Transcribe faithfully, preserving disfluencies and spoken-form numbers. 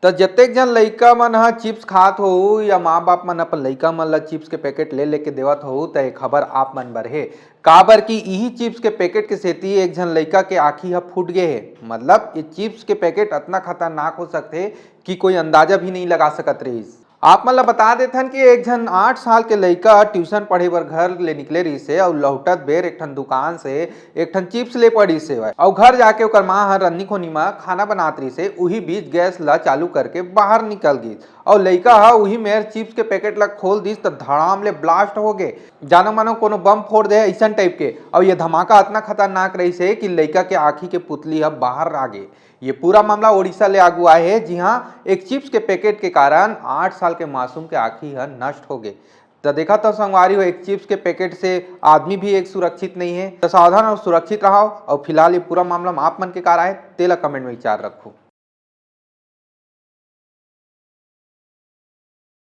त जतेक झन लइका मन ह चिप्स खात होहू या माँ बाप मन अपन लइका मन ल चिप्स के पैकेट ले लेके देवत होहू, त ये खबर आप मन बर हे। काबर कि इही चिप्स के पैकेट के सेती एक झन लइका के आँखी ह फूट गे हे। मतलब, ये चिप्स के पैकेट अतना खतरनाक हो सकथे कि कोई अंदाजा भी नहीं लगा सकत रहिस। आप मन ल बता देथन कि एक झन आठ साल के लइका ट्यूशन पढ़े बर घर ले निकले रहिस हे अउ लहुटत बेर एक ठन दुकान से एक ठन चिप्स ले पड़िस हे अउ घर जाके ओकर माँ ह रन्नी खोनी म खाना बनात रहिस हे। उही बीच गैस ल चालू करके बाहर निकल गिस अउ लइका ह उही मेर चिप्स के पैकेट ल खोल दिस त धड़ाम ले ब्लास्ट हो गे, जानो मानो कोनो बम फोड़ दे अइसन टाइप के। अउ ये धमाका अतना खतरनाक रहिस हे कि लइका के आँखी के पुतली ह बाहर आ गे। ये पूरा मामला ओडिशा ले आगू आए हे, जिहां एक चिप्स के पैकेट के कारण आठ साल के मासूम के आँखी ह नष्ट हो गे। त देखा तो संगवारी हो, एक चिप्स के पैकेट से आदमी भी एक सुरक्षित नहीं है। तो सावधान और सुरक्षित रहो। और फिलहाल ये पूरा मामला में आप मन के का राय, तेला कमेंट में विचार रखो।